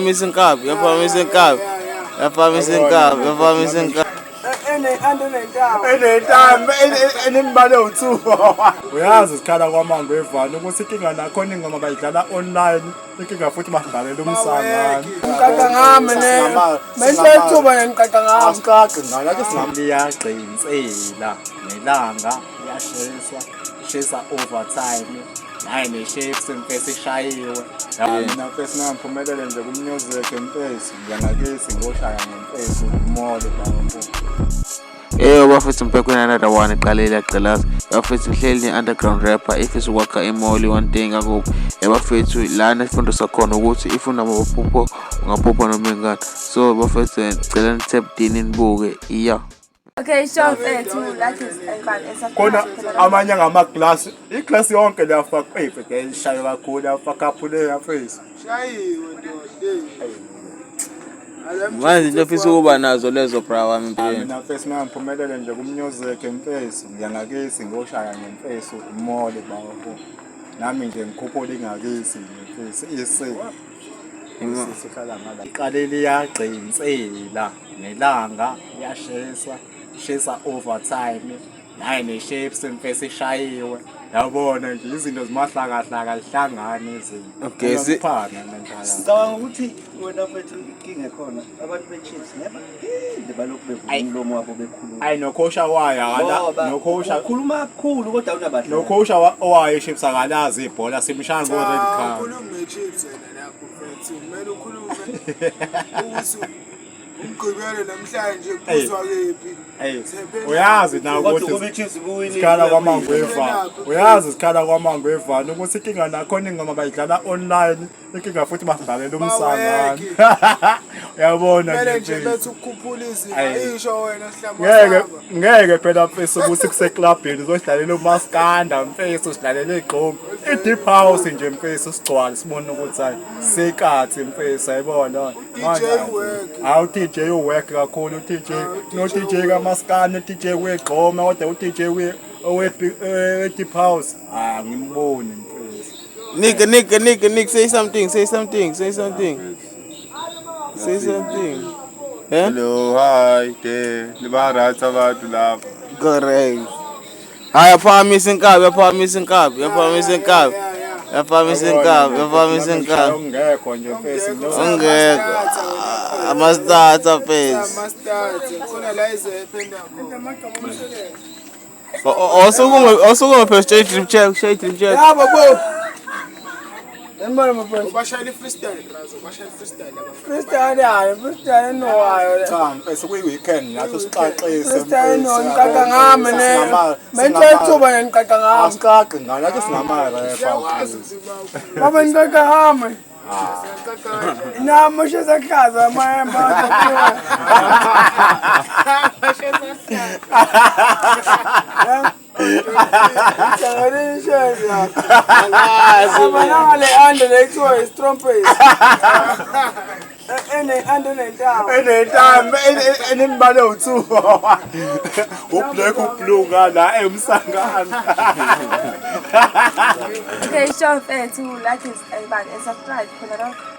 Yaphakamisa inkabi, yaphakamisa inkabi. Yaphakamisa inkabi, yaphakamisa inkabi. Enentambo enembala ewu-two. Uyazi sikhala kwamangwevane ukuthi inkinga nakhona ingoma bayidlala online, inkinga futhi basidlalela umsangano. Ngiqaqa ngami ne. Menhle ithuba ngiqaqa ngami. Asiqaqi ngalo ake liyagqinsela nelanga liyashisa, shisa overtime. Hayi ne-shapes mfesi ishayiwe. Mina mfesi nangiphumelele nje ku-music mfesi, ngiyangakithi ngoshaya ngemfesi umole bafo. Eyo bafethu, ngibhekwe another one iqalile yagqilaza. Bafethu, ngihleli ne-underground rapper ifisa ukwakha i-mall one day ngakuphi. Bafethu, lana ifundisa khona ukuthi if unamaphupho ungaphupha noma ingane. So bafethu, ngicela ni-tap in nibuke iya. Okay, sure, mfethu, like and subscribe. Khona amanye ngamaglasi, iglasi yonke liyafaka, eyi mfethu yayishaye kakhulu, yafaka aphule face. Shayiwe ndoda. Manje into ofisa ukuba nazo lezo, bra wami, empilweni. Mina mfesi nangiphumelele nje ku-music mfesi, ngiyangakithi ngoshaya ngemfesi umole bafo. Nami nje ngikhuphule ingakithi nje mfesi isi. Sihlala ngala. Iqale liyagqinsela nelanga liyashisa, shisa overtime. Hayi ne-shapes mfesi ishayiwe. Yabona nje izinto zimahlakahlaka zihlangane izinto. Okay, Ngiyakuphana mina njalo. Ngicabanga ukuthi wena mfethu inkinga ekhona abantu be-Chiefs ngeke baphinde balokhu bevula umlomo wabo bekhuluma. Ayi nokhosha wayo akala Ngoba nokhosha ukhuluma kakhulu kodwa unabadlali. nokhosha owayo iChiefs akalazi ibhola, simshaya ngo red card. Ukhulume nge-Chiefs wena lapho mfethu. Kumele ukhulume ukuthi umgqibelo namhlanje kuphuzwa kephi. Ey, uyazi na Kodwa ukuthi ukuba i-Chiefs ibuwinile, sikhala ibuya kwamangwevane. Uyazi sikhala kwamangwevane ukuthi inkinga nakhona ingoma bayidlala online, inkinga futhi basidlalela umsangano. Uyabona Kumele nje nje mfethu. bethi ukukhuphula izinga Ayi. isho wena sihlamba Ngeke saba. ngeke phela mfethu ukuthi kuseklabhini uzosidlalela umaskanda mfethu, usidlalela igqomu. I-deep house nje mfethu sigcwale sibone ukuthi hayi sikathi mfethu ayibona. DJ work. Hawu DJ uwork kakhulu u-DJ, no DJ kaMaskandi, u-DJ wegqoma, kodwa u-DJ we owe deep house. Ah ngimboni mfethu. Nick, Nick, Nick, Nick, say something, say something, say something. Say something. Eh? Hello, hi there. Niba right abantu lapha. Correct. Hayi yaphakamisa inkabi, yaphakamisa inkabi, yaphakamisa inkabi. Yaphakamisa inkabi, yaphakamisa inkabi. Ungekho nje mfethu. Ungekho. Ama-starter phase. Ama-stars khona la izephenda khona. Osukume phela, straight drip check, straight drip check. Yabo bo. Ubashayela i-freestyle brazo, ubashayela i-freestyle abafana. Freestyle yayo, freestyle enowayo. Cha mfethu kuyi-weekend nathi sixaxise. Freestyle no ngiqaqa ngami ne. Menhle ithuba ngiqaqa ngami. Asiqaqi ngalo ake sinama-rapper. Siyakwazi ukuthi ba Baba ngiqaqa ngami. siyaqaqa kanje. Nami shisa hlaza amayemba. Ngiyalisheza. Abana le ande le kuthiwa i-strumpet. Ene ande nentambo. Enentambo enembala ewu-two. U-black u-blue ngala emsangano. Okay, sure, mfethu, like and subscribe khona lokho.